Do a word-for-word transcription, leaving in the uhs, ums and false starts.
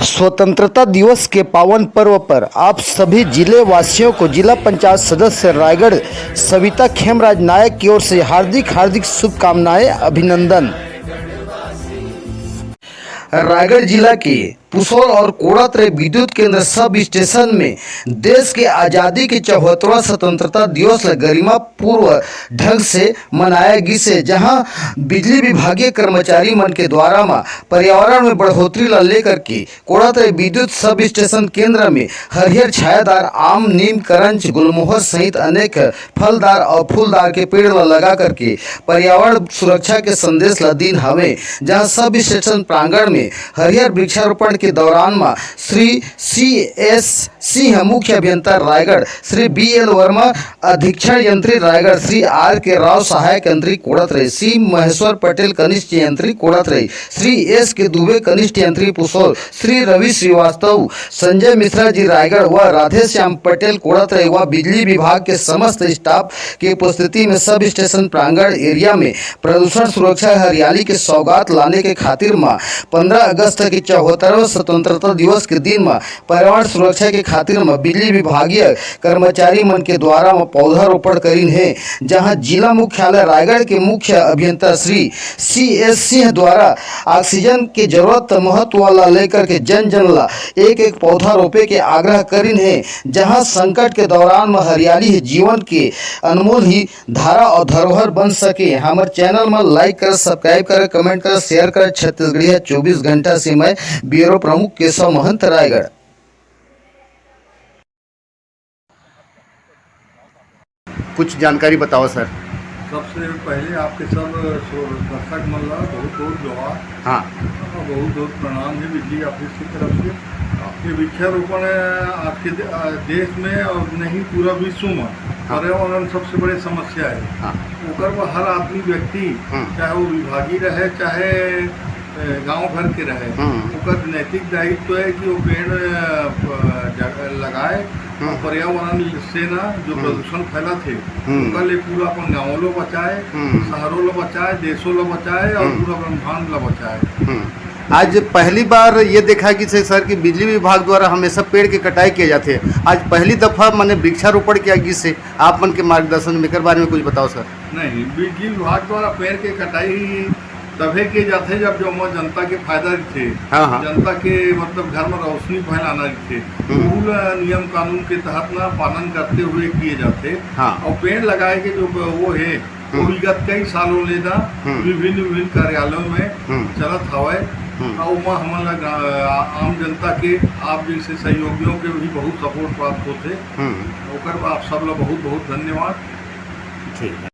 स्वतंत्रता दिवस के पावन पर्व पर आप सभी जिले वासियों को जिला पंचायत सदस्य रायगढ़ सविता खेमराज नायक की ओर से हार्दिक हार्दिक शुभकामनाएं, अभिनंदन। रायगढ़ जिला के पुसौर और कोड़ातरे विद्युत केंद्र सब स्टेशन में देश के आजादी के चौहत्तरवां स्वतंत्रता दिवस ल गरिमा पूर्व ढंग से मनाया गिसे, जहां बिजली विभागीय कर्मचारी मन के द्वारा म पर्यावरण में बढ़ोतरी ल लेकर के कोड़ातरे विद्युत सब स्टेशन केंद्र में हरियर छायादार आम, नीम, करंच, गुलमोहर सहित अनेक फलदार और फूलदार के पेड़ ल लगा करके पर्यावरण सुरक्षा के संदेश ल दीन हवे, जहां सब स्टेशन प्रांगण में हरियर वृक्षारोपण के दौरान म श्री सी एस सिंह मुख्य अभियंता रायगढ़, श्री बी एल वर्मा अधीक्षण यंत्री रायगढ़, श्री आर के राव सहायक यंत्री कोड़ातरे, श्री महेश्वर पटेल कनिष्ठ यंत्री कोड़ातरे, श्री एस के दुबे कनिष्ठ यंत्री पुसौर, श्री रवि श्रीवास्तव, संजय मिश्रा जी रायगढ़ व राधेश्याम पटेल कोड़ातरे व बिजली विभाग के समस्त स्टाफ के उपस्थिति में सब स्टेशन प्रांगण एरिया में प्रदूषण सुरक्षा हरियाली के सौगात लाने के खातिर म पंद्रह अगस्त के चौहत्तरवें स्वतंत्रता दिवस के दिन म पर्यावरण सुरक्षा के खातिर म बिजली विभागीय कर्मचारी मन के द्वारा म पौधारोपण करिन हे, जहां जिला मुख्यालय रायगढ़ के मुख्य अभियंता श्री सी एस सिंह द्वारा ऑक्सीजन के जरूरत महत्व ला लेकर के जन जन ला एक एक पौधा रोपे के आग्रह करिन हे, जहां संकट के दौरान म हरियाली ही जीवन के अनमोल ही धारा और धरोहर बन सके। हमर चैनल म लाइक कर, सब्सक्राइब कर, कमेंट कर, शेयर कर। छत्तीसगढ़िया चौबीस घंटा से मैं ब्यूरो प्रमुख केशव महंत रायगढ़। कुछ जानकारी बताओ सर। सबसे पहले आपके सब सो-, दर्शक मन ला बहुत बहुत जोहार हाँ। और बहुत बहुत प्रणाम है बिजली ऑफिस की तरफ से। ये वृक्षारोपण आज के दे-, आ, देश में और नहीं पूरा विश्व में हाँ। पर्यावरण सबसे बड़े समस्या है। हाँ। ओकर बर हर आदमी व्यक्ति, हम्म। चाहे वो विभागी रहे, चाहे, ए, गांव भर के रहे, हम्म। ओकर नैतिक दायित्व है कि वो पेड़, अ, प-, जग-, लगाए हम्म। और पर्यावरण से ना जो हम्म। प्रदूषण फैला थे, हम्म। ओकर ले पूरा अपन गाँव लो बचाए, हम्म। शहरों लो बचाए, देशों लो बचाए और हम्म। पूरा ब्रह्मांड लो बचाए। हम्म। आज पहली बार ये देखा कि से सर कि बिजली विभाग द्वारा हमेशा पेड़ के कटाई किया जाथे, आज पहली दफा माने वृक्षारोपण किया गिस हे आप मन के मार्गदर्शन में, एकर बारे में कुछ बताओ सर। नहीं, बिजली विभाग द्वारा पेड़ के कटाई तभे किए जाथे जब जो ओमा जनता के फायदा रहिथे, हाँ, हाँ। जनता के मतलब घर में रोशनी फैलाना रहिथे, हम्म। ओहू ला नियम कानून के तहत ना पालन करते हुए किए जाथे। हाँ। और पेड़ लगाए के जो वो है, वो हम्म। विगत कई सालों ले ना हम्म। विभिन्न विभिन्न कार्यालयों में हम्म। चलत हवय। हम्म। और ओमा हमन ला गा-, आ-, आम जनता के, आप जैसे सहयोगियों के भी बहुत सपोर्ट प्राप्त होथे। हम्म। ओकर आप सब ला बहुत बहुत धन्यवाद। ठीक है।